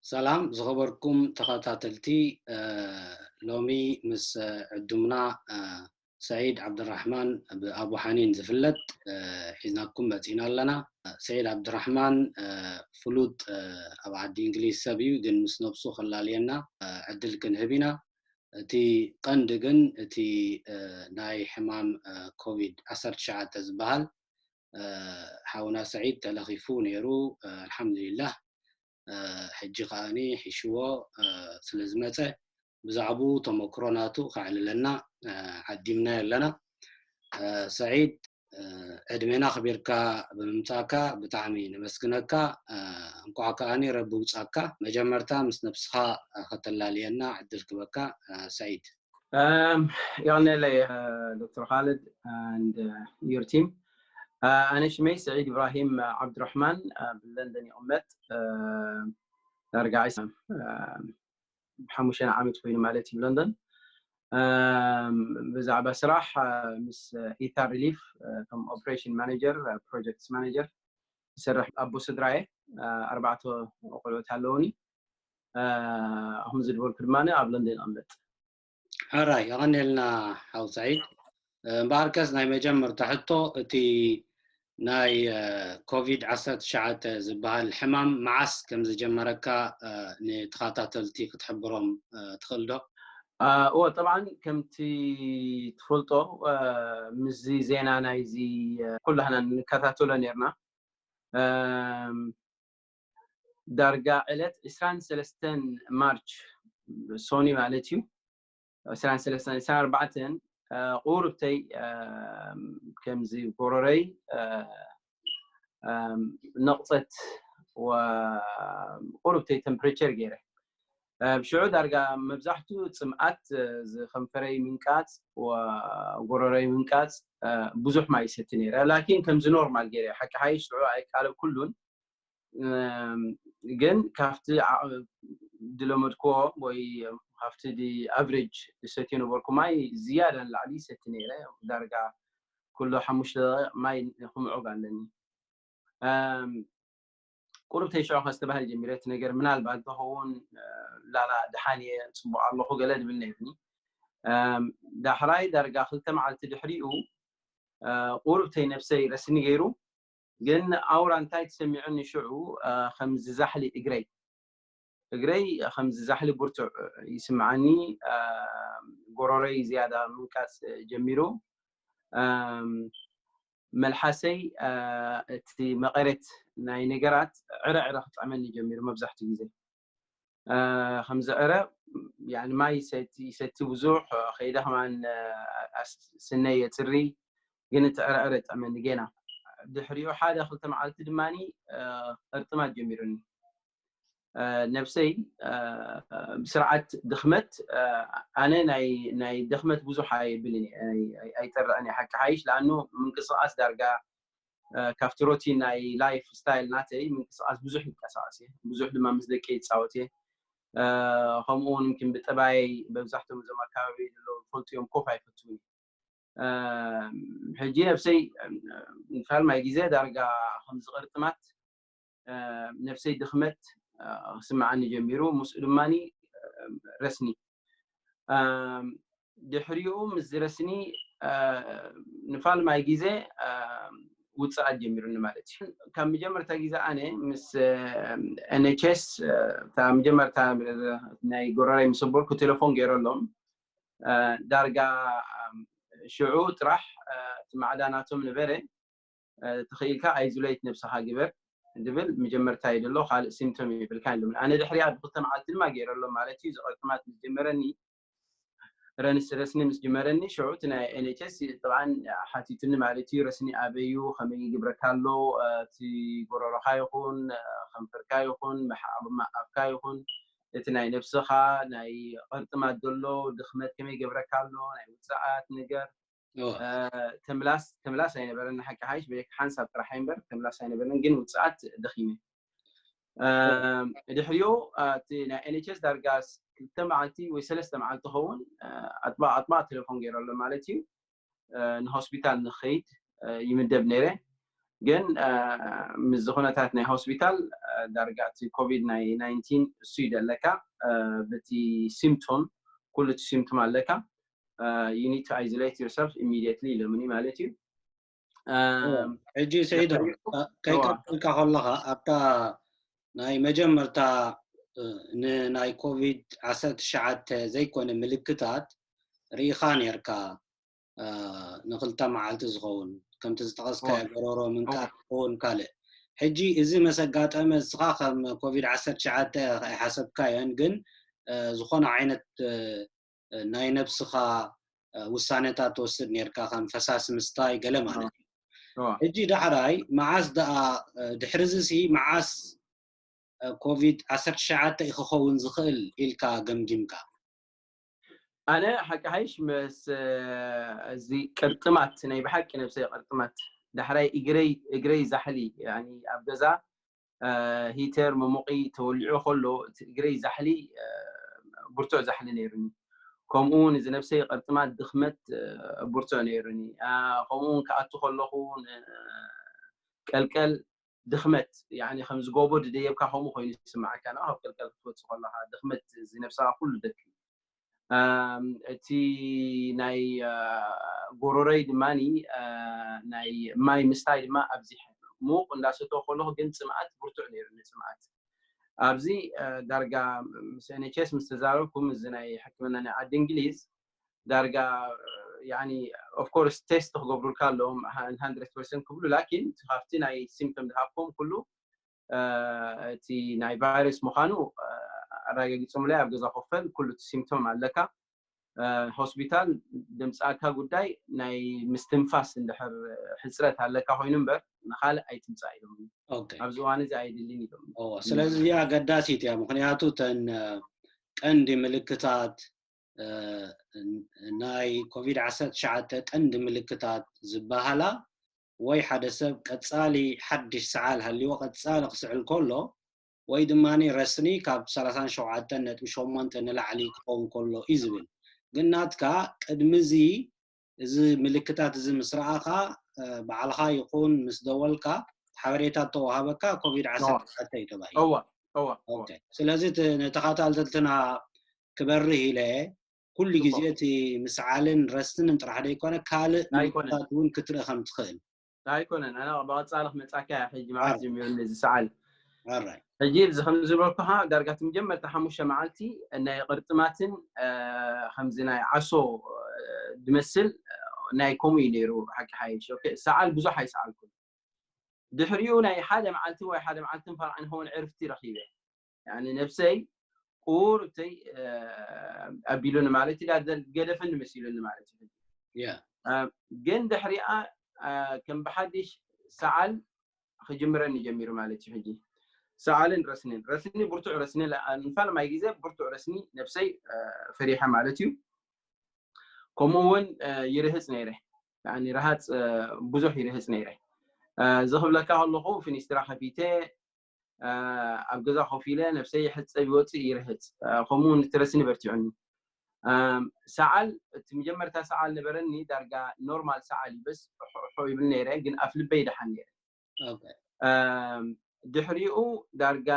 ሰላም ዝኸበርኩም ተኸታተልቲ፣ ሎሚ ምስ ዕዱምና ሰዒድ ዓብድራሕማን፣ ብኣቡ ሓኒን ዝፍለጥ፣ ሒዝናኩም መፂና ኣለና። ሰዒድ ዓብድራሕማን ፍሉጥ ኣብ ዓዲ እንግሊዝ ሰብ እዩ፣ ግን ምስ ነብሱ ከላልየና ዕድል ክንህብ ኢና። እቲ ቀንዲ ግን እቲ ናይ ሕማም ኮቪድ ዓሰርተ ትሽዓተ ዝበሃል ሓውና ሰዒድ ተለኺፉ ነይሩ። ኣልሓምዱሊላህ፣ ሕጂ ከዓኒ ሒሽዎ ስለ ዝመፀ፣ ብዛዕባኡ ተመክሮ ናቱ ከዕልለና ዓዲምናዮ ኣለና። ሰዒድ፣ ዕድሜና ኣኽቢርካ ብምምፃእካ ብጣዕሚ ነመስግነካ። እንኳዕ ከዓኒ ረቢ ውፃካ። መጀመርታ ምስ ነብስኻ ከተላልየና ዕድል ክበካ። ሰዒድ። የቐንየለይ ዶክተር ካልድ and your team። ኣነ ሽመይ ስዒድ ኢብራሂም ዓብድራሕማን፣ ኣብ ለንደን ይቕመጥ። ዳርጋ ሓሙሽተ ዓመት ኮይኑ ማለት እዩ ለንደን። ብዛዕባ ስራሕ፣ ምስ ኢታር ሪሊፍ ከም ኦፕሬሽን ማኔጀር፣ ፕሮጀክትስ ማኔጀር ይሰርሕ። ኣቦ ስድራየ፣ ኣርባዕተ ቆልዑት ኣለውኒ። ከም ዝድበልኩ ድማ ኣብ ለንደን ይቕመጥ። ሕራይ፣ የቐንየልና ሓው ሰዒድ። እምበኣርከስ ናይ መጀመርታ ሕቶ፣ እቲ ናይ ኮቪድ ዓሰርተ ትሽዓተ ዝበሃል ሕማም መዓስ ከም ዝጀመረካ ንተኸታተልቲ ክትሕብሮም ትኽእል ዶ? እወ፣ ጠብዓን ከምቲ ትፈልጦ፣ ምስዚ ዜና ናይዚ ኩላህና ንከታተሎ ነርና። ዳርጋ ዕለት ዕስራን ሰለስተን ማርች፣ ሶኒ ማለት እዩ፣ ዕስራን ሰለስተን፣ ዕስራን ኣርባዕተን፣ ቁሩብተይ ከምዚ ጎረረይ ነቕፀት፣ ቁሩብተይ ተምፕሬቸር ገይረ። ብሽዑ ዳርጋ መብዛሕቱ ፅምኣት፣ ዝከንፈረይ ምንቃፅ፣ ጎረረይ ምንቃፅ፣ ብዙሕ ማይ ይሰቲ ነይረ። ላኪን ከምዚ ኖርማል ገይረ፣ ሓቂ ሓይሽ ሽዑ ኣይቃለብ ኩሉን። ግን ካብቲ ዝለመድክዎ ወይ ካብቲ ኣቨሬጅ ዝሰትዮ ነበርኩ ማይ ዝያዳ ንላዕሊ ይሰቲ ነይረ። ዳርጋ ኩሉ ሓሙሽተ ደቂቕ ማይ ክምዑግ ኣለኒ። ቁሩብ ተይሽዑ ከስተባህል ጀሚረ እቲ ነገር። ምናልባት ዝኸውን ላላ ድሓን እየ፣ ፅቡቕ ኣለኹ ገለ ድብል ነይርኒ። ዳሕራይ ዳርጋ ክልተ መዓልቲ ድሕሪኡ ቁሩብ ተይ ነብሰይ ረስኒ ገይሩ። ግን ኣውራ እንታይ ተሰሚዑኒ ሽዑ፣ ከም ዝዛሕሊ እግረይ፣ እግረይ ከም ዝዛሕሊ ብርቱዕ ይስምዓኒ። ጎረረይ ዝያዳ ምንቃፅ ጀሚሩ። መልሓሰይ፣ እቲ መቐረት ናይ ነገራት ዕረ ዕረ ክጥዕመኒ ጀሚሩ። መብዛሕትኡ ግዜ ከምዚ ዕረ፣ ያኒ ማይ ይሰቲ ይሰቲ ብዙሕ፣ ከይደ ከማን ስነይ የፅሪ፣ ግን እቲ ዕረ ዕረ ይጥዕመኒ ጌና። ድሕሪኡ ሓደ ክልተ መዓልቲ ድማ ቅርጥማት ጀሚሩኒ። ነብሰይ ብስርዓት ድኽመት፣ ኣነ ናይ ድኽመት ብዙሕ ኣይብልን እየ፣ ኣይጠርዕን እየ ሓቂ ሓይሽ። ለኣኑ ምንቅስቃስ ዳርጋ ካብቲ ሮቲን ናይ ላይፍ ስታይል ናተይ ምንቅስቃስ ብዙሕ ይንቀሳቀስ እየ። ብዙሕ ድማ ምስ ደቂ ይፃወት እየ። ከምኡ እውን ምኪን ብጠባየይ መብዛሕቶም እዞም ኣካባቢ ዘለዉ ፈልጥዮም ኮፍ ኣይፈትውን። ሕጂ ነብሰይ ንፋል ማይ ግዜ ዳርጋ ከም ዝቕርጥማት፣ ነብሰይ ድኽመት ክስምዓኒ ጀሚሩ። ምስኡ ድማ ረስኒ። ድሕሪኡ ምስ ዝረስኒ ንፋል ማይ ግዜ ውፅኣት ጀሚሩኒ ማለት እዩ። ካብ መጀመርታ ግዜ ኣነ ምስ ኤንኤችኤስ፣ እታ መጀመርታ ናይ ጎረረይ ምስ ኣበልኩ ቴሌፎን ገይረሎም። ዳርጋ ሽዑ ጥራሕ እቲ ማዕዳ ናቶም ነበረ። ተኽኢልካ ኣይዞሌት ነብስኻ ግበር ድብል መጀመርታ እዩ ደሎ፣ ካልእ ሲምቶም ይብልካ ኣለምን። ኣነ ድሕሪያ ብክልተ መዓልቲ ድማ ገይረሎም ማለት እዩ። ዝቐርጥማት ምስ ጀመረኒ፣ ረንስ ረስኒ ምስ ጀመረኒ ሽዑ እቲ ናይ ኤንኤችኤስ ጥብዓን ሓቲቱኒ ማለት እዩ። ረስኒ ኣበዩ፣ ከመይ ይግብረካ ኣሎ፣ እቲ ጎረሮኻ ይኹን፣ ከንፈርካ ይኹን፣ ኣፍካ ይኹን፣ እቲ ናይ ነብስኻ ናይ ቅርጥማት ዘሎ ድኽመት ከመይ ይገብረካ ኣሎ፣ ናይ ውፅዓት ነገር። ተምላስ ተምላስ ኣይነበረን ሓቂ ሓይሽ፣ ብጀካ ሓንሳብ ጥራሕ እምበር ተምላስ ኣይነበረን። ግን ውፅኣት ደኺመ። ድሕሪኡ እቲ ናይ ኤንኤችኤስ ዳርጋ ክልተ መዓልቲ ወይ ሰለስተ መዓልቲ ኸውን ኣጥባቕ ኣጥባቕ ቴሌፎን ገይረሎ ማለት እዩ። ንሆስፒታል ንኸይድ ይምደብ ነይረ። ግን ምስ ዝኹነታት ናይ ሆስፒታል ዳርጋ እቲ ኮቪድ ናይ ናይንቲን እሱ እዩ ደለካ። በቲ ሲምፕቶም ኩሉ እቲ ሲምፕቶም ኣለካ። You need to isolate yourself immediately ኢሎምኒ ማለት እዩ። ሕጂ ሰይዶ ከይቀጥልካ ከለኻ ኣብታ ናይ መጀመርታ ንናይ ኮቪድ ዓሰርተ ትሽዓተ ዘይኮነ ምልክታት ርኢኻ ነርካ። ንክልተ መዓልቲ ዝኸውን ከምቲ ዝጠቐስካዮ ጎረሮ ምንቃር ክኸውን ካልእ። ሕጂ እዚ መሰጋጠመ እስኻ ከም ኮቪድ ዓሰርተ ትሽዓተ ኣይሓሰብካዮን፣ ግን ዝኾነ ዓይነት ናይ ነብስኻ ውሳነታት ትወስድ ነርካ ከም ፈሳሲ ምስታይ ገለ ማለት እዩ። ሕጂ ዳሕራይ መዓስ ደኣ ድሕሪ እዚ ሲ መዓስ ኮቪድ ዓሰርተ ትሽዓተ እዩ ክኸውን ዝኽእል ኢልካ ገምጊምካ? ኣነ ሓቂ ሓይሽ ምስ እዚ ቅርጥማት ናይ ብሓቂ ነብሰይ ቅርጥማት ዳሕራይ እግረይ እግረይ ዛሕሊ ኣብ ገዛ ሂተር መሞቒ ተወሊዑ ከሎ እቲ እግረይ ዛሕሊ ብርቱዕ ዛሕሊ ነይሩኒ። ከምኡ እውን እዚ ነብሰይ ቅርጥማት ድኽመት ብርቱዕ ነይሩኒ። ከምኡ እውን ክኣቱ ከለኹ ቀልቀል ድኽመት ከምዚ ጎቦ ድደየብካ ከምኡ ኮይኑ ዝስምዓካ ካብ ቀልቀል ክትወፅእ ከለካ ድኽመት እዚ ነብስኻ ኩሉ ደክም። እቲ ናይ ጎሮሮይ ድማ ናይ ማይ ምስታይ ድማ ኣብዚሐ። ሙቕ እንዳሰተኹ ከለኹ ግን ፅምኣት ብርቱዕ ነይሩ። ንፅምኣት ኣብዚ ዳርጋ ምስ ኤንኤችኤስ ምስ ተዛረብኩም እዚ ናይ ሕክምና ናይ ዓዲ እንግሊዝ ዳርጋ ኦፍኮርስ ቴስት ክገብሩልካ ኣለዎም ሃንድረድ ፐርሰንት ክብሉ ላኪን ካብቲ ናይ ሲምፕቶም ዝሃብኩም ኩሉ እቲ ናይ ቫይረስ ምዃኑ ኣረጋጊፆምለይ ኣብ ገዛ ኮፈል ኩሉ እቲ ሲምፕቶም ኣለካ። ሆስፒታል ደምፃእካ ጉዳይ ናይ ምስትንፋስ እንድሕር ሕፅረት ኣለካ ኮይኑ እምበር ንካልእ ኣይትምፃእ ኢሎም ኣብዚ እዋን እዚ ኣይድልን ኢሎም። ስለዚ እዚኣ ኣገዳሲት እያ። ምክንያቱ እተን ቀንዲ ምልክታት ናይ ኮቪድ ዓሰርተ ትሽዓተ ቀንዲ ምልክታት ዝበሃላ ወይ ሓደ ሰብ ቀፃሊ ሓድሽ ሰዓል ሃልይዎ ቀፃሊ ክስዕል ከሎ ወይ ድማ ረስኒ ካብ ሰላሳን ሸውዓተን ነጥቢ ሸሞንተ ንላዕሊ ክኸውን ከሎ እዩ ዝብል። ግን ናትካ ቅድሚ እዚ እዚ ምልክታት እዚ ምስ ረኣኻ ባዕልኻ ይኹን ምስ ደወልካ ሓበሬታ እተወሃበካ ኮቪድ ዓሰርተ ትሽዓተ እዩ ተባሂሉ። ስለዚ ንተኸታተልትና ክበርህ ኢለ ኩሉ ግዜ እቲ ምስዓልን ረስንን ጥራሕ ዘይኮነ ካልእ ምልክታት እውን ክትርኢ ከም ትኽእል። ኣይኮነን ኣነ ብቐፃሊ ክመፃካ ሕጂ መዓት ጀሚሩ ነዚ ሰዓል ሕጂ እዚ ከም ዝበልኩኻ ዳርጋ እቲ መጀመርታ ሓሙሽተ መዓልቲ ናይ ቅርጥማትን ከምዚ ናይ ዓሶ ድመስል ናይ ከምኡ እዩ ነይሩ። ሓቂ ሓይሽ ሰዓል ብዙሕ ኣይሰዓልኩን። ድሕሪኡ ናይ ሓደ መዓልቲ ወይ ሓደ መዓልትን ፋልዓን ኸውን ዕርፍቲ ረኺበ። ነብሰይ ቁርብተይ ኣቢሉኒ ማለት እዩ። ገደፈኒ መሲሉኒ ማለት እዩ። ግን ድሕሪኣ ከም ብሓድሽ ሰዓል ክጅምረኒ ጀሚሩ ማለት እዩ። ሕጂ ሰዓልን ረስኒን ረስኒ ብርቱዕ ረስኒ ንፋል ማይ ግዜ ብርቱዕ ረስኒ ነብሰይ ፈሪሐ ማለት እዩ። ከምኡ እውን ይርህፅ ነይረ። ረሃፅ ብዙሕ ይርህፅ ነይረ። እዚ ክብለካ ከለኹ ፊኒስትራ ከፊተ ኣብ ገዛ ኮፍ ኢለ ነብሰይ ይሕፀብ ይወፅእ ይርህፅ። ከምኡ እውን እቲ ረስኒ በርቲዑኒ። ሰዓል እቲ መጀመርታ ሰዓል ነበረኒ ዳርጋ ኖርማል ሰዓል እዩ በስ ሖ ይብል ነይረ ግን ኣፍ ልበይ ደሓን ነይረ። ድሕሪኡ ዳርጋ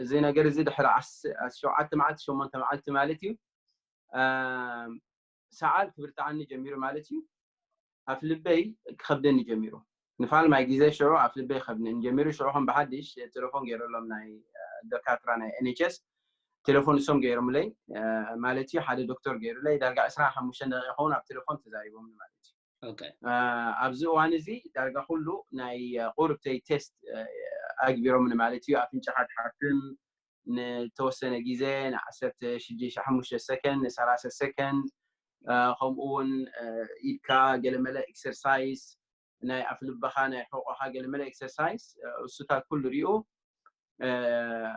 እዚ ነገር እዚ ድሕሪ ሸውዓተ መዓልቲ ሸሞንተ መዓልቲ ማለት እዩ ሰዓል ክብርትዓኒ ጀሚሩ ማለት እዩ። ኣፍ ልበይ ክኸብደኒ ጀሚሩ። ንፋል ማይ ግዜ ሽዑ ኣፍ ልበይ ክኸብደኒ ጀሚሩ። ሽዑ ከም ብሓድሽ ቴሌፎን ገይረሎም ናይ ደካትራ ናይ ኤንኤችኤስ ቴሌፎን እሶም ገይሮምለይ ማለት እዩ። ሓደ ዶክተር ገይሩለይ ዳርጋ ዕስራን ሓሙሽተን ደቂቕ ይኸውን ኣብ ቴሌፎን ተዛሪቦምኒ ማለት እዩ። ኣብዚ እዋን እዚ ዳርጋ ኩሉ ናይ ቁርብተይ ቴስት ኣግቢሮምኒ ማለት እዩ። ኣፍንጫኻ ትሓክም ንተወሰነ ግዜ ንዓሰርተ ሽዱሽተ ሓሙሽተ ሰከንድ ንሰላሳ ሰከንድ ከምኡ እውን ኢድካ ገለመለ ኤክሰርሳይዝ ናይ ኣፍ ልበኻ ናይ ሕቆኻ ገለመለ ኤክሰርሳይዝ እሱታት ኩሉ ሪኡ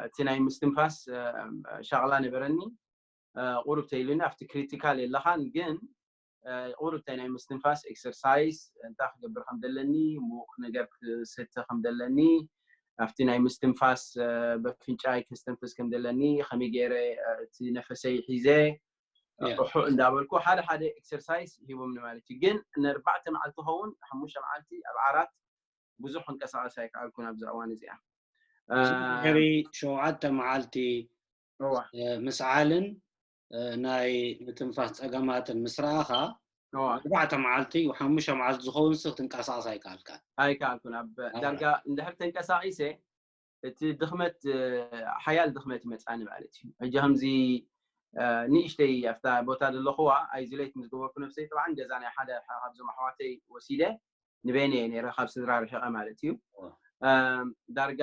እቲ ናይ ምስትንፋስ ሻቕላ ነበረኒ። ቁሩብ ተይሉኒ ኣብቲ ክሪቲካል የለኻን ግን ቁሩብ ናይ ምስትንፋስ ኤክሰርሳይዝ እንታይ ክገብር ከም ደለኒ ሙቕ ነገር ክሰተ ከም ደለኒ ኣብቲ ናይ ምስትንፋስ በፍንጫይ ከስተንፍስ ከም ደለኒ ከመይ ገይረ እቲ ነፈሰይ ሒዘ ቁሑ እንዳበልኩ ሓደ ሓደ ኤክሰርሳይዝ ሂቦምኒ ማለት እዩ። ግን ንኣርባዕተ መዓልቲ ኸውን ሓሙሽተ መዓልቲ ኣብ ዓራት ብዙሕ ክንቀሳቐስ ኣይከኣልኩን ኣብዚ እዋን እዚኣ። ድሕሪ ሸውዓተ መዓልቲ ምስዓልን ናይ ምትንፋስ ፀገማትን ምስ ረኣኻ ኣርባዕተ መዓልቲ ሓሙሽተ መዓልቲ ዝኸውን ስ ክትንቀሳቐስ ኣይከኣልካን። ኣይከኣልኩን። ኣብ ዳርጋ እንድሕር ተንቀሳቒሰ እቲ ድኽመት ሓያል ድኽመት ይመፅኣኒ ማለት እዩ። ሕጂ ከምዚ ንእሽተይ ኣብታ ቦታ ዘለኹዋ ኣይዞሌት ምስ ገበርኩ ነብሰይ፣ ጠብዓን ገዛ ናይ ሓደ ካብዞም ኣሕዋተይ ወሲደ ንበይነ እየ ነይረ፣ ካብ ስድራ ርሒቐ ማለት እዩ። ዳርጋ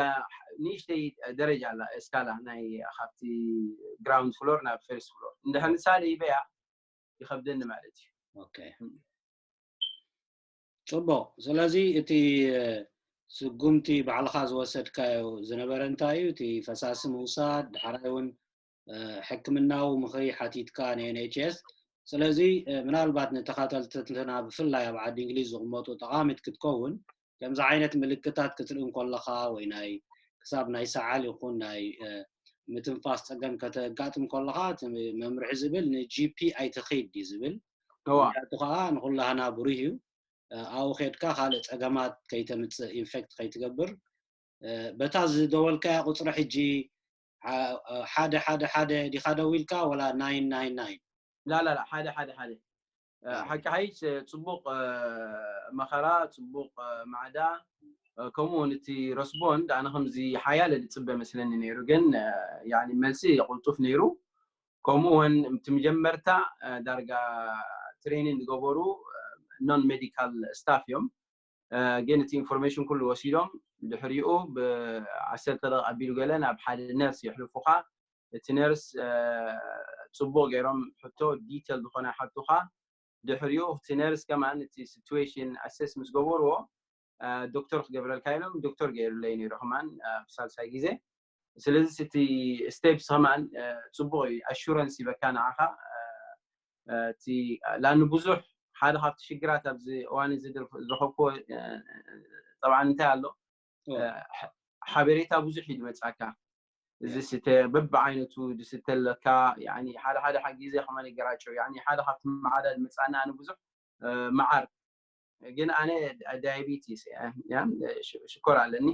ንእሽተይ ደረጃ ኣላ፣ እስካላ ናይ ካብቲ ግራውንድ ፍሎር ናብ ፈርስት ፍሎር እንድሕር ንሳለ ይበያ ይኸብደኒ ማለት እዩ። ጽቡቕ። ስለዚ እቲ ስጉምቲ ባዕልኻ ዝወሰድካዮ ዝነበረ እንታይ እዩ? እቲ ፈሳሲ ምውሳድ፣ ዳሕራይ እውን ሕክምናዊ ምኽሪ ሓቲትካ ን NHS። ስለዚ ምናልባት ንተኻተልትና ብፍላይ ኣብ ዓዲ እንግሊዝ ዝቕመጡ ጠቓሚት ክትከውን፣ ከምዚ ዓይነት ምልክታት ክትርኢ እንከለኻ ወይ ናይ ክሳብ ናይ ሰዓል ይኹን ናይ ምትንፋስ ጸገም ከተጋጥም ከለኻ፣ እቲ መምርሒ ዝብል ን GP ኣይትኺድ እዩ ዝብል። ምክንያቱ ከዓ ንኩላህና ብሩህ እዩ። ኣብኡ ኬድካ ካልእ ጸገማት ከይተምጽእ፣ ኢንፌክት ከይትገብር። በታ ዝደወልካያ ቁጽሪ ሕጂ ሓደ ሓደ ሓደ ዲኻ ደዊልካ ወላ ናይን ናይን ናይን? ላላላ ሓደ ሓደ ሓደ ሓቂ ሓይሽ ጽቡቕ መኸራ፣ ጽቡቕ ማዕዳ፣ ከምኡ እውን እቲ ረስቦንድ ኣነ ከምዚ ሓያለ ዝጽበ መስለኒ ነይሩ፣ ግን ያኒ መልሲ ቅልጡፍ ነይሩ። ከምኡ እውን እቲ መጀመርታ ዳርጋ ትሬኒንግ ዝገበሩ ኖን ሜዲካል ስታፍ እዮም፣ ግን እቲ ኢንፎርሜሽን ኩሉ ወሲዶም ድሕሪኡ ብዓሰርተ ደቂቕ ኣቢሉ ገለ ናብ ሓደ ነርስ የሕልፉኻ። እቲ ነርስ ጽቡቕ ገይሮም ሕቶ ዲቴል ዝኾነ ሓቱኻ። ድሕሪኡ እቲ ነርስ ከማን እቲ ሲትዌሽን ኣሰስ ምስ ገበርዎ ዶክተር ክገብረልካ ኢሎም ዶክተር ገይሩለይ ነይሩ ከማን ኣብ ሳልሳይ ግዜ። ስለዚ እቲ ስቴፕስ ከማን ጽቡቕ እዩ፣ ኣሹረንስ ይበካ ንዓኻ። እቲ ላኒ ብዙሕ ሓደ ካብቲ ሽግራት ኣብዚ እዋን እዚ ዝረኸብኩዎ ጠብዓን እንታይ ኣሎ ሓበሬታ ብዙሕ እዩ ዝመፅኣካ። እዚ ስተ በብዓይነቱ ዝስተ ኣለካ። ሓደ ሓደ ግዜ ከማን ይገራጨው። ሓደ ካብቲ ማዕዳ ዝመፅኣና ኣነ ብዙሕ መዓር ግን ኣነ ዳያቤቲስ ሽኮር ኣለኒ።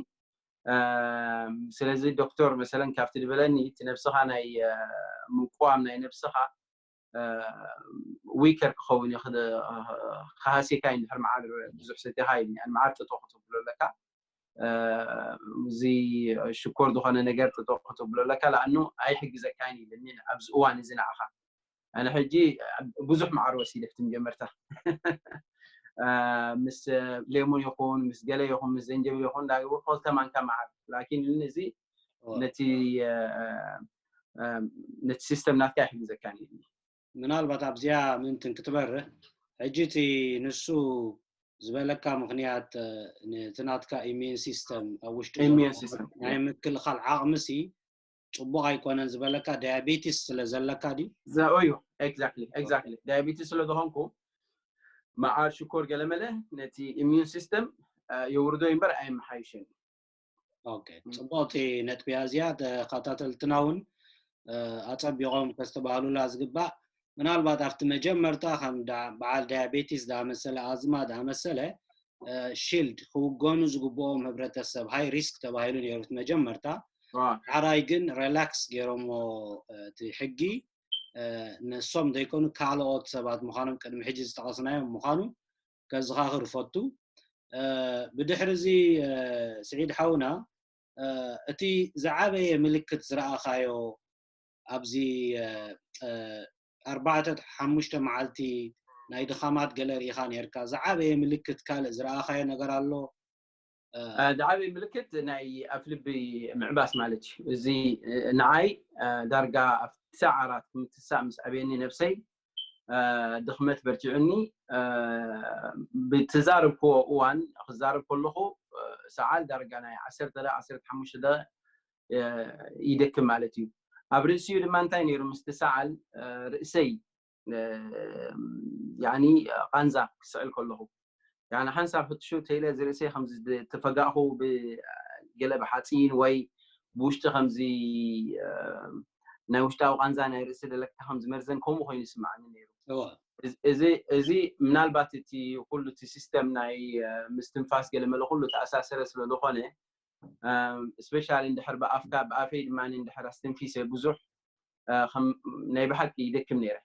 ስለዚ ዶክተር መሰለን ካብቲ ዝበለኒ እቲ ነብስኻ ናይ ምቋም ናይ ነብስኻ ዊከር ክኸውን እዩ፣ ክሃሲካ እዩ። እንድሕር መዓር ብዙሕ ሰቲኻ እዩ መዓር ጥጦ ክትብሎ ኣለካ። እዚ ሽኮር ዝኾነ ነገር ጥጦ ክትብሎ ኣለካ፣ ለኣኑ ኣይሕግዘካን እዩ ኣብዚ እዋን እዚ ንዓኻ። ኣነ ሕጂ ብዙሕ መዓር ወሲደ እቲ መጀመርታ ምስ ሌሙን ይኹን ምስ ገለ ይኹን ምስ ዘንጀብል ይኹን ዳግቡ ክልተ ማንካ መዓር፣ ላኪን እዚ ነቲ ነቲ ሲስተም ናትካ ኣይሕግዘካን እዩ። ምናልባት ኣብዚኣ ምእንቲ ክትበርህ ሕጂ እቲ ንሱ ዝበለካ ምኽንያት ነቲ ናትካ ኢሚን ሲስተም ኣብ ውሽጢ ናይ ምክልኻል ዓቕምሲ ጽቡቕ ኣይኮነን ዝበለካ ዳያቤቲስ ስለ ዘለካ ድዩ? እዩ። ኤግዛክትሊ ኤግዛክትሊ። ዳያቤቲስ ስለ ዝኾንኩ መዓር ሽኮር ገለመለ ነቲ ኢሚዩን ሲስተም የውርዶ እምበር ኣየመሓይሽን። ኦኬ፣ ጽቡቕቲ ነጥቢ እያ እዚኣ። ተኸታተልትና እውን ኣጸቢቖም ከስተባህሉላ ዝግባእ፣ ምናልባት ኣብቲ መጀመርታ ከም በዓል ዳያቤቲስ ዳመሰለ ኣዝማ ዳመሰለ ሺልድ ክውገኑ ዝግብኦም ህብረተሰብ ሃይ ሪስክ ተባሂሉ ነይሩ እቲ መጀመርታ። ዳሕራይ ግን ሪላክስ ገይሮሞ እቲ ሕጊ፣ ነሶም ዘይኮኑ ካልኦት ሰባት ምዃኖም ቅድሚ ሕጂ ዝጠቐስናዮም ምዃኑ ከዘኻኽር እፈቱ። ብድሕሪ እዚ ስዒድ ሓውና፣ እቲ ዝዓበየ ምልክት ዝረኣኻዮ ኣብዚ ኣርባዕተ ሓሙሽተ መዓልቲ ናይ ድኻማት ገለ ርኢኻ ነርካ፣ ዝዓበየ ምልክት ካልእ ዝረኣኻዮ ነገር ኣሎ? ዝዓበየ ምልክት ናይ ኣፍልቢ ምዕባስ ማለት እዩ። እዚ ንዓይ ዳርጋ ኣብቲ ሰዓራት ምትሳእ ምስ ኣበየኒ ነብሰይ ድኽመት በርቲዑኒ። ብትዛረብክዎ እዋን ክዛረብ ከለኹ ሰዓል ዳርጋ ናይ ዓሰርተ ደቂቕ ዓሰርተ ሓሙሽተ ደቂቕ ይደክም ማለት እዩ። ኣብ ርእሲኡ ድማ እንታይ ነይሩ? ምስቲ ሰዓል ርእሰይ ያኒ ቃንዛ ክስዕል ከለኹ፣ ያኒ ሓንሳብ ሕትሹ ተይለ ዝርእሰይ ከም ዝተፈጋእኹ ብገለ ብሓፂን ወይ ብውሽጢ ከምዚ ናይ ውሽጣዊ ቃንዛ ናይ ርእሲ ደለካ ከም ዝመርዘን ከምኡ ኮይኑ ይስምዓኒ ነይሩ። እዚ ምናልባት እቲ ኩሉ እቲ ሲስተም ናይ ምስትንፋስ ገለመለ ኩሉ ተኣሳሰረ ስለ ዝኾነ፣ ስፔሻሊ እንድሕር ብኣፍካ ብኣፈይ ድማ እንድሕር ኣስተንፊሰ ብዙሕ ናይ ብሓቂ ይደክም ነይረ።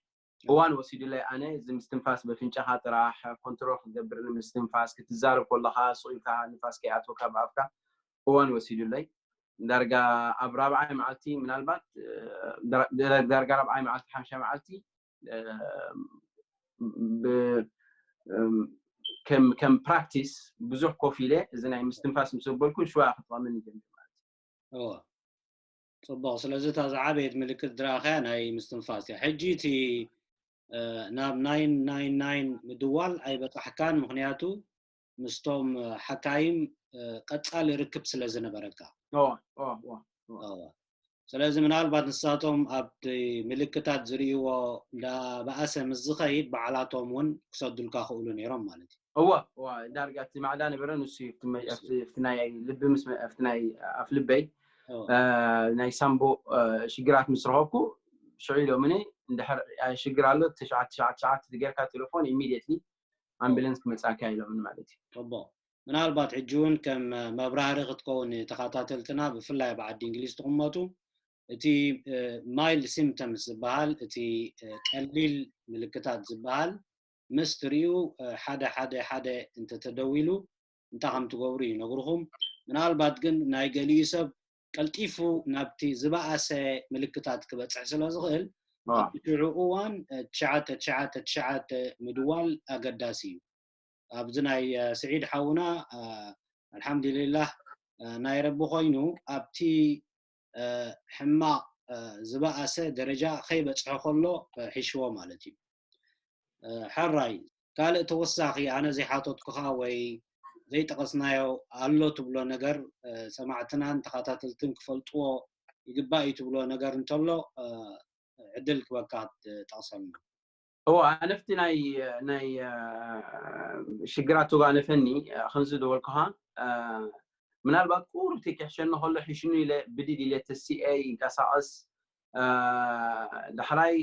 እዋን ወሲዱለይ ኣነ እዚ ምስትንፋስ በፍንጫኻ ጥራሕ ኮንትሮል ክትገብር ንምስትንፋስ ክትዛረብ ከለኻ ስቕ ኢልካ ንፋስ ከይኣትወካ ብኣፍካ እዋን ወሲዱለይ። ዳርጋ ኣብ ራብዓይ መዓልቲ ምናልባት ዳርጋ ራብዓይ መዓልቲ ሓምሻይ መዓልቲ ከም ፕራክቲስ ብዙሕ ኮፍ ኢለ እዚ ናይ ምስትንፋስ ምስ ዘበልኩ ሽዋ ክጠቕመኒ ጀሚሩ ማለት እዩ። ፅቡቕ። ስለዚ እታ ዝዓበየት ምልክት ዝረኣኻያ ናይ ምስትንፋስ እያ። ሕጂ እቲ ናብ ናይን ናይን ናይን ምድዋል ኣይበፃሕካን፣ ምክንያቱ ምስቶም ሓካይም ቀፃሊ ርክብ ስለ ዝነበረካ። ስለዚ ምናልባት ንሳቶም ኣብቲ ምልክታት ዝርእይዎ እንዳበኣሰ ምስ ዝኸይድ ባዕላቶም እውን ክሰዱልካ ክእሉ ነይሮም ማለት እዩ። እወ እወ ዳርጋ እቲ ማዕዳ ነበረ ንሱ እዩ። ኣብቲ ናይ ልቢ ምስ ኣብቲ ናይ ኣፍ ልበይ ናይ ሳምቦ ሽግራት ምስ ረኸብኩ ሽዑ ኢሎምኒ እንድሕር ሽግር ኣሎ ትሽዓተ ትሽዓተ ትሽዓተ ጌርካ ቴሌፎን ኢሚድየትሊ ኣምቡላንስ ክመፃካ ኢሎምኒ ማለት እዩ። ፅቡቕ። ምናልባት ሕጂ እውን ከም መብራህሪ ክትከውን ተኸታተልትና ብፍላይ ኣብ ዓዲ እንግሊዝ ትቕመጡ እቲ ማይልድ ሲምፕተምስ ዝበሃል እቲ ቀሊል ምልክታት ዝበሃል ምስ ትርእዩ ሓደ ሓደ ሓደ እንተተደዊሉ እንታይ ከም ትገብሩ ይነግርኹም። ምናልባት ግን ናይ ገሊኡ ሰብ ቀልጢፉ ናብቲ ዝበኣሰ ምልክታት ክበፅሕ ስለ ዝኽእል ኣብ ሽዑ እዋን ትሽዓተ ትሽዓተ ትሽዓተ ምድዋል ኣገዳሲ እዩ። ኣብዚ ናይ ስዒድ ሓውና ኣልሓምዱሊላህ ናይ ረቢ ኮይኑ ኣብቲ ሕማቕ ዝበኣሰ ደረጃ ከይበፅሐ ከሎ ሒሽዎ ማለት እዩ። ሕራይ ካልእ ተወሳኺ ኣነ ዘይሓተትኩኻ ወይ ዘይጠቐስናዮ ኣሎ ትብሎ ነገር ሰማዕትናን ተኸታተልትን ክፈልጥዎ ይግባእ እዩ ትብሎ ነገር እንተሎ ዕድል ክበካ ትጠቕሰልና። እዎ ኣነፍቲ ናይ ናይ ሽግራት ተጓነፈኒ ከምዚ ዝበልኩኻ ምናልባት ቁሩብ ተይክሕሸኒ ከሎ ሒሽኑ ኢለ ብድድ ኢለ ተሲኤ ይንቀሳቐስ ዳሕራይ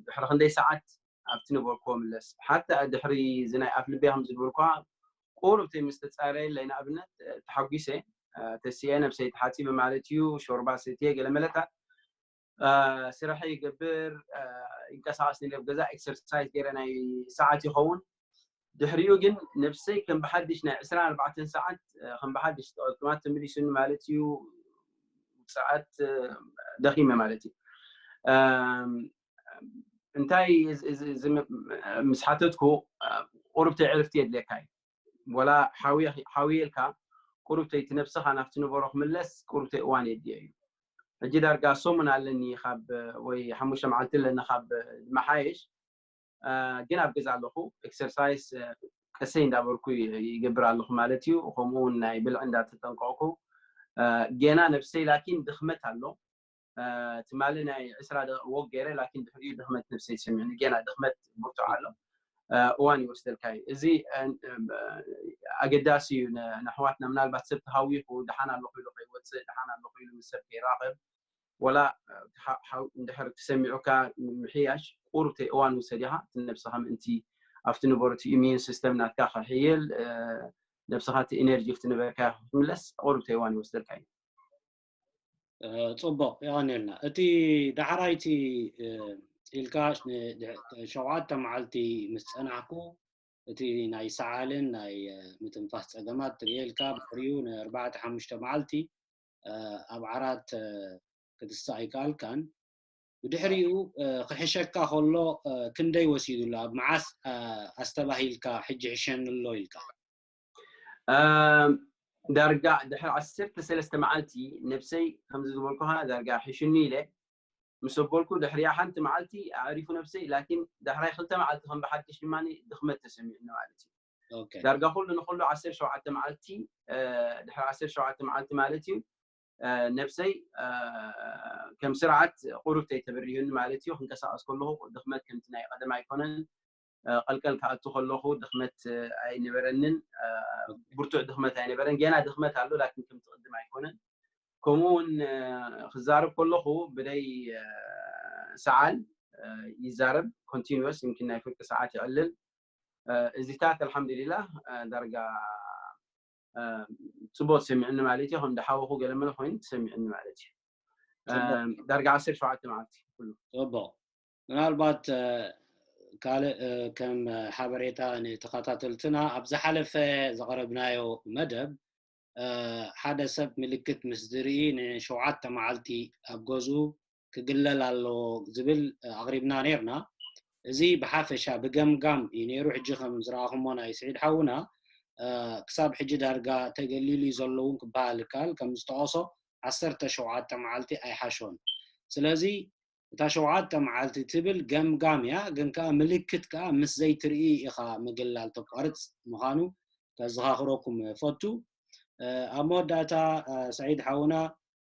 ድሕሪ ክንደይ ሰዓት ኣብቲ ነበርክዎ ምለስ ሓታ ድሕሪ እዚ ናይ ኣፍ ልቤ ከም ዝነበርኳ ቁሩብ ተይ ምስ ተፃረየለይ ንኣብነት ተሓጒሰ ተሲኤ ነብሰይ ተሓፂበ ማለት እዩ ሾርባ ሰትየ ገለ መለታት ስራሐይ ይገብር ይንቀሳቐስ ነይረ ኣብ ገዛ ኤክሰርሳይዝ ገይረ ናይ ሰዓት ይኸውን ድሕሪኡ ግን ነብሰይ ከም ብሓድሽ ናይ ዕስራን ኣርባዕተን ሰዓት ከም ብሓድሽ ጠዋት ተመሊሱኒ ማለት እዩ ሰዓት ደኺመ ማለት እዩ እንታይ ምስ ሓተትኩ ቁሩብተይ ዕርፍቲ የድልየካ እዩ ወላ ሓውየ ኢልካ ቁሩብተይ እቲ ነብስኻ ናብቲ ንበሮ ክምለስ ቁሩብተይ እዋን የድልዮ እዩ ሕጂ ዳርጋ ሰሙን ኣለኒ ካብ ወይ ሓሙሽተ መዓልቲ ኣለኒ ካብ መሓየሽ ግን ኣብ ገዛ ኣለኹ ኤክሰርሳይስ ቀሰይ እንዳበርኩ ይገብር ኣለኹ ማለት እዩ ከምኡ እውን ናይ ብልዒ እንዳተጠንቀቕኩ ጌና ነብሰይ ላኪን ድኽመት ኣሎ ትማሊ ናይ ዕስራ ደቂቕ ወክ ገይረ ላኪን ድሕሪኡ ድኽመት ነብሰይ ሰሚዑኒ ጌና ድኽመት ብርቱዕ ኣሎ እዋን ይወስደልካ እዩ እዚ ኣገዳሲ እዩ ንኣሕዋትና ምናልባት ሰብ ተሃዊኹ ደሓን ኣለኹ ኢሉ ከይወፅእ ደሓን ኣለኹ ኢሉ ምስ ሰብ ከይራኸብ ወላ እንድሕር ተሰሚዑካ ምምሕያሽ ቁሩብተይ እዋን ውሰድ ኢኻ እቲ ነብስኻ ምእንቲ ኣብቲ ንበሩ እቲ ኢሚዩን ሲስተም ናትካ ክሕይል ነብስኻ እቲ ኢነርጂ ኣብቲ ነበርካ ክትምለስ ቁሩብተይ እዋን ይወስደልካ እዩ ፅቡቕ የቐንየልና እቲ ዳሕራይቲ ኢልካ ሸውዓተ መዓልቲ ምስ ፀናሕኩ እቲ ናይ ሰዓልን ናይ ምትንፋስ ፀገማት ትርእየልካ ብሕሪኡ ንኣርባዕተ ሓሙሽተ መዓልቲ ኣብ ዓራት ክትስእ ኣይከኣልካን ብድሕሪኡ ክሕሸካ ከሎ ክንደይ ወሲዱ ኣሎ ኣብ መዓስ ኣስተባሂልካ ሕጂ ሕሸኒ ኣሎ ኢልካ ዳርጋ ድሕሪ ዓሰርተ ሰለስተ መዓልቲ ነብሰይ ከምዚ ዝበልኩኻ ዳርጋ ሕሽኒ ኢለ ምስ ኣበልኩ ድሕሪያ ሓንቲ መዓልቲ ኣዕሪፉ ነብሰይ ላኪን ዳሕራይ ክልተ መዓልቲ ከም ብሓድሽ ድማ ድኽመት ተሰሚዑኒ ማለት እዩ ዳርጋ ኩሉ ንኩሉ ዓሰርተ ሸውዓተ መዓልቲ ድሕሪ ዓሰርተ ሸውዓተ መዓልቲ ማለት እዩ ነብሰይ ከም ስርዓት ቁሩብ ተይተበሪሁኒ ማለት እዩ ክንቀሳቀስ ከለኹ ድኽመት ከምቲ ናይ ቀደም ኣይኮነን ቀልቀል ክኣቱ ከለኹ ድኽመት ኣይነበረንን ብርቱዕ ድኽመት ኣይነበረን ጌና ድኽመት ኣሎ ላኪን ከምቲ ቅድም ኣይኮነን ከምኡ እውን ክዛረብ ከለኹ ብደይ ሰዓል ይዛረብ። ኮንቲኒስ፣ ይምኪን ናይ ፍርቂ ሰዓት ይዕልል። እዚታት ኣልሓምዱሊላህ ዳርጋ ፅቡቅ ሰሚዕኒ ማለት እዩ። ከም ድሓወኹ ገለ መለ ኮይኑ ትሰሚዕኒ ማለት እዩ። ዳርጋ ዓሰርተ ሸውዓተ መዓልቲ ኩሉ። ፅቡቅ። ምናልባት ካልእ ከም ሓበሬታ ንተኸታተልትና፣ ኣብ ዝሓለፈ ዘቕረብናዮ መደብ ሓደ ሰብ ምልክት ምስ ዝርኢ ንሸውዓተ መዓልቲ ኣብ ገዝኡ ክግለል ኣለዎ ዝብል ኣቕሪብና ነርና። እዚ ብሓፈሻ ብገምጋም እዩ ነይሩ። ሕጂ ከም ዝረኣኹሞ ናይ ስዒድ ሓውና ክሳብ ሕጂ ዳርጋ ተገሊሉ እዩ ዘሎ እውን ክበሃል ይከኣል። ከም ዝጠቐሶ ዓሰርተ ሸውዓተ መዓልቲ ኣይሓሾን። ስለዚ እታ ሸውዓተ መዓልቲ ትብል ገምጋም እያ፣ ግን ከዓ ምልክት ከዓ ምስ ዘይትርኢ ኢኻ ምግላል ተቋርፅ ምዃኑ ከዘኻኽረኩም ፈቱ። ኣብ መወዳእታ ሰዒድ ሓውና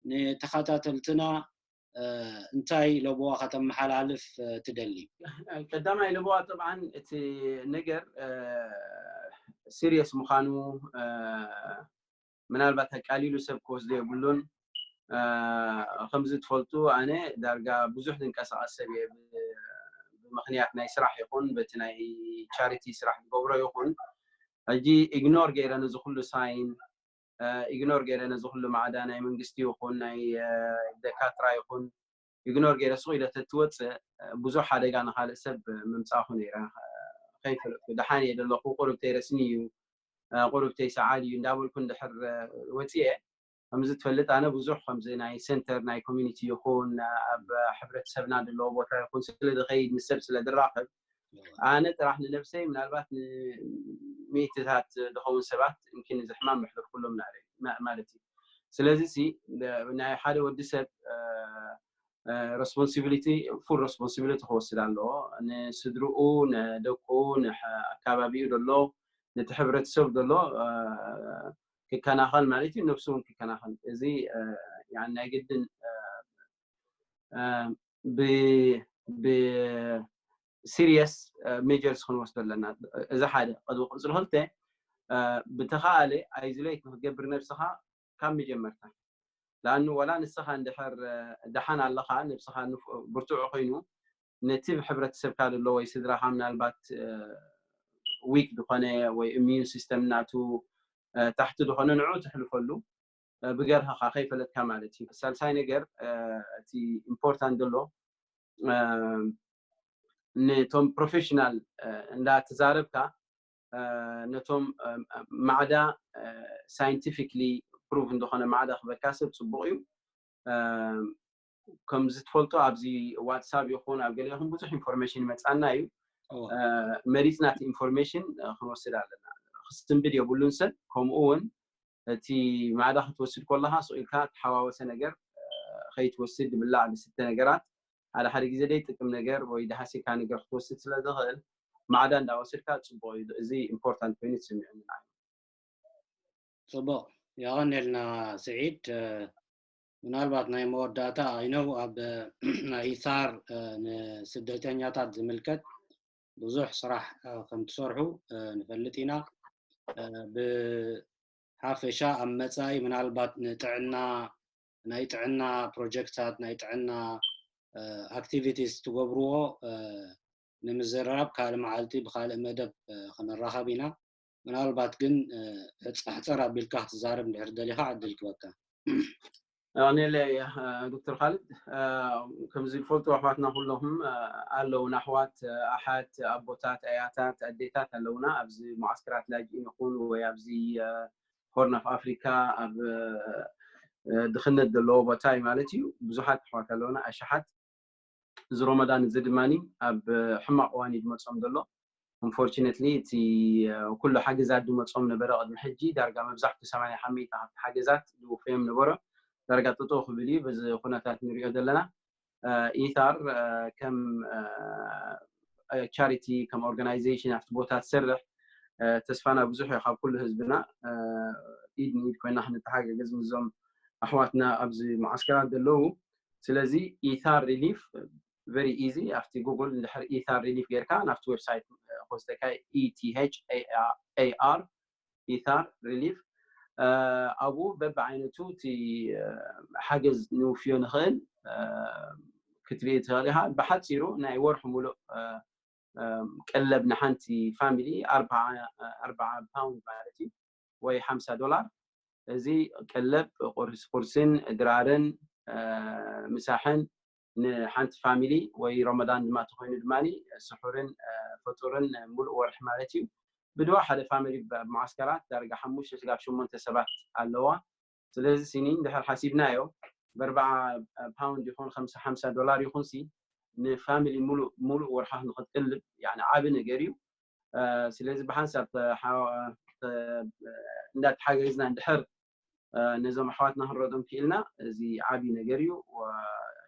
ንተኸታተልትና እንታይ ለበዋ ከተመሓላልፍ ትደሊ? ቀዳማይ ለበዋ ጠብዓን እቲ ነገር ሲሪየስ ምዃኑ ምናልባት ኣቃሊሉ ሰብ ክወስዶ የብሉን። ከምዚ ትፈልጡ ኣነ ዳርጋ ብዙሕ ዝንቀሳቐስ ሰብ እየ። ብምኽንያት ናይ ስራሕ ይኹን በቲ ናይ ቻሪቲ ስራሕ ዝገብሮ ይኹን ሕጂ ኢግኖር ገይረ ነዚ ኩሉ ሳይን ኢግኖር ገይረ ነዚ ኩሉ ማዕዳ ናይ መንግስቲ ይኹን ናይ ደካትራ ይኹን ኢግኖር ገይረ ስቕ ኢለ ተትወፅእ ብዙሕ ሓደጋ ንካልእ ሰብ ምምፃእኹ ነይረ። ከይፈለጥኩ ደሓን እየ ዘለኹ፣ ቁሩብተይ ረስኒ እዩ፣ ቁሩብተይ ሰዓል እዩ እንዳበልኩ እንድሕር ወፅየ፣ ከምዚ ትፈልጥ ኣነ ብዙሕ ከምዚ ናይ ሴንተር ናይ ኮሚኒቲ ይኹን ኣብ ሕብረተሰብና ዘለዎ ቦታ ይኹን ስለ ዝኸይድ ምስ ሰብ ስለ ዝራኸብ ኣነ ጥራሕ ንነብሰይ ምናልባት ንሚእትታት ዝኸውን ሰባት እምኪን እዚ ሕማም መሕለፍኩሎም ማለት እዩ። ስለዚ ሲ ናይ ሓደ ወዲ ሰብ responsibility full responsibility ክወስድ ኣለዎ። ንስድርኡ፣ ንደቁ፣ ንኣካባቢኡ ዘሎ ነቲ ሕብረተሰብ ዘሎ ክከናኸን ማለት እዩ፣ ነብሱ እውን ክከናኸን። እዚ ናይ ግድን ብሲሪየስ ሜጀርስ ክንወስዶ ኣለና። እዚ ሓደ ቅድሚ ቅፅሪ ክልተ ብተኸኣለ ኣይዞሌት ንክትገብር ነብስኻ ካብ መጀመርታ። ለኣኑ ወላ ንስኻ እንድሕር ደሓን ኣለኻ፣ ነብስኻ ብርቱዕ ኮይኑ ነቲ ብሕብረተሰብካ ዘሎ ወይ ስድራኻ ምናልባት ዊክ ዝኾነ ወይ ኢሚዩን ሲስተም ናቱ ታሕቲ ዝኾነ ንዑ ትሕልፈሉ ብገርህኻ ከይፈለጥካ ማለት እዩ። ሳልሳይ ነገር እቲ ኢምፖርታንት ዘሎ ነቶም ፕሮፌሽናል እንዳተዛረብካ ነቶም ማዕዳ ሳይንቲፊክሊ ፕሩቭ እንደኾነ ማዕዳ ክበካ ሰብ ፅቡቅ እዩ። ከምዚ ትፈልጦ ኣብዚ ዋትሳፕ ይኹን ኣብ ገለ ይኹን ብዙሕ ኢንፎርሜሽን ይመፃና እዩ። መሪፅና እቲ ኢንፎርሜሽን ክንወስድ ኣለና። ክስትንብድ የብሉን ሰብ። ከምኡ እውን እቲ ማዕዳ ክትወስድ ከለካ ስቕ ኢልካ ተሓዋወሰ ነገር ከይትወስድ፣ ዝብላዕ ዝስተ ነገራት ሓደ ሓደ ግዜ ዘይጥቅም ነገር ወይ ደሃሲካ ነገር ክትወስድ ስለ ዝኽእል ማዕዳ እንዳወሰድካ ፅቡቅ እዩ። እዚ ኢምፖርታንት ኮይኑ ትስምዕኒ። ፅቡቅ፣ የቐንየልና ስዒድ። ምናልባት ናይ መወዳእታ ኣይነው ኣብ ናይ ኢታር ንስደተኛታት ዝምልከት ብዙሕ ስራሕ ከም ትሰርሑ ንፈልጥ ኢና። ብሓፈሻ ኣብ መፃኢ ምናልባት ንጥዕና ናይ ጥዕና ፕሮጀክታት ናይ ጥዕና ኣክቲቪቲስ ትገብርዎ ንምዝራብ ካልእ መዓልቲ ብካልእ መደብ ክንራኸብ ኢና። ምናልባት ግን ሕፀሕፀር ኣቢልካ ክትዛረብ እንድሕር ደሊኻ ዕድል ክበካ። ኣቕኒለ ዶክተር ካልድ፣ ከምዚ ዝፈልጡ ኣሕዋትና ኩሎም ኣለውና፣ ኣሕዋት ኣሓት ኣቦታት ኣያታት ኣዴታት ኣለውና ኣብዚ መዓስከራት ላጅኢን ይኹን ወይ ኣብዚ ሆርን ኣፍ ኣፍሪካ ኣብ ድኽነት ዘለዎ ቦታ እዩ ማለት እዩ። ብዙሓት ኣሕዋት ኣለውና ኣሽሓት። እዚ ሮመዳን እዚ ድማ ኣብ ሕማቕ እዋን እዩ ዝመፆም ዘሎ። Unfortunately እቲ ኩሉ ሓገዛት ዝመፆም ነበረ ቅድሚ ሕጂ ዳርጋ መብዛሕቱ ሰማንያ ሓመይታ ካብቲ ሓገዛት ዝውፈዮም ነበረ። ዳርጋ ጥጥው ክብል እዩ በዚ ኩነታት ንሪኦ ዘለና። ኢታር ከም ቻሪቲ ከም ኦርጋናይዜሽን ኣብቲ ቦታ ትሰርሕ ተስፋና ብዙሕ እዩ ካብ ኩሉ ህዝብና ኢድ ንኢድ ኮይና ክንተሓጋገዝ ምስዞም ኣሕዋትና ኣብዚ መዓስከራት ዘለዉ። ስለዚ ኢታር ሪሊፍ very easy ኣብቲ ጉግል እንድሕር ኢታር ሪሊፍ ጌርካ ናብቲ ዌብሳይት ክወስደካ ኢቲ ኤች ኤ ኣር ኢታር ሪሊፍ ኣብኡ በብዓይነቱ እቲ ሓገዝ ንውፍዮ ንኽእል ክትርኢ ትኽእል ኢኻ። ብሓፂሩ ናይ ወርሒ ሙሉእ ቀለብ ንሓንቲ ፋሚሊ ኣርባዓ ፓውንድ ማለት እዩ፣ ወይ ሓምሳ ዶላር። እዚ ቀለብ ቁርስን ድራርን ምሳሕን ንሓንቲ ፋሚሊ፣ ወይ ረመዳን ድማ ተኮይኑ ድማ ስሑርን ፈጡርን ሙሉእ ወርሒ ማለት እዩ። ብድዋ ሓደ ፋሚሊ ኣብ መዓስከራት ዳርጋ ሓሙሽተ ስጋብ ሸሞንተ ሰባት ኣለዋ። ስለዚ ሲኒ እንድሕር ሓሲብናዮ ብኣርባዓ ፓውንድ ይኹን ሓምሳ ዶላር ይኹን ሲ ንፋሚሊ ሙሉእ ወርሓ ንክትቅልብ ዓቢ ነገር እዩ። ስለዚ ብሓንሳብ እንዳተሓገዝና እንድሕር ነዞም ኣሕዋትና ክንረዶም ክኢልና፣ እዚ ዓቢ ነገር እዩ።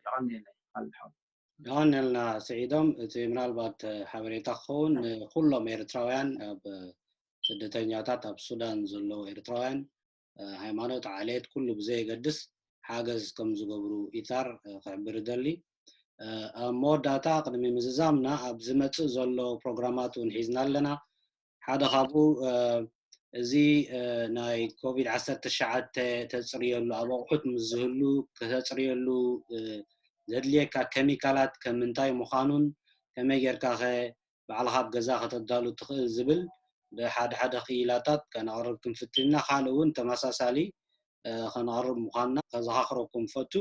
የቐንየለይ። የቐንየልና ስዒዶም። እቲ ምናልባት ሓበሬታ ክኸውን ንኩሎም ኤርትራውያን ኣብ ስደተኛታት ኣብ ሱዳን ዘለዉ ኤርትራውያን ሃይማኖት፣ ዓሌት፣ ኩሉ ብዘየገድስ ሓገዝ ከም ዝገብሩ ኢታር ክሕብር ይደሊ። ኣብ መወዳእታ ቅድሚ ምዝዛምና ኣብ ዝመፅእ ዘሎ ፕሮግራማት እውን ሒዝና ኣለና። ሓደ ካብኡ እዚ ናይ ኮቪድ ዓሰርተ ትሽዓተ ተፅርየሉ ኣብ ኣቑሑት ምስ ዝህሉ ከተፅርየሉ ዘድልየካ ኬሚካላት ከም ምንታይ ምዃኑን ከመይ ጌርካ ከ ባዕልኻ ኣብ ገዛ ከተዳሉ ትኽእል ዝብል ብሓደ ሓደ ክኢላታት ከነቕርብ ክንፍትን ኢና። ካልእ እውን ተመሳሳሊ ከነቕርብ ምዃንና ከዘኻኽረኩም ፈቱ።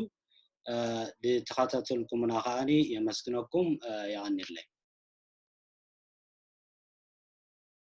ዝተኸታተልኩምና ከዓኒ የመስግነኩም። የቐንየለይ።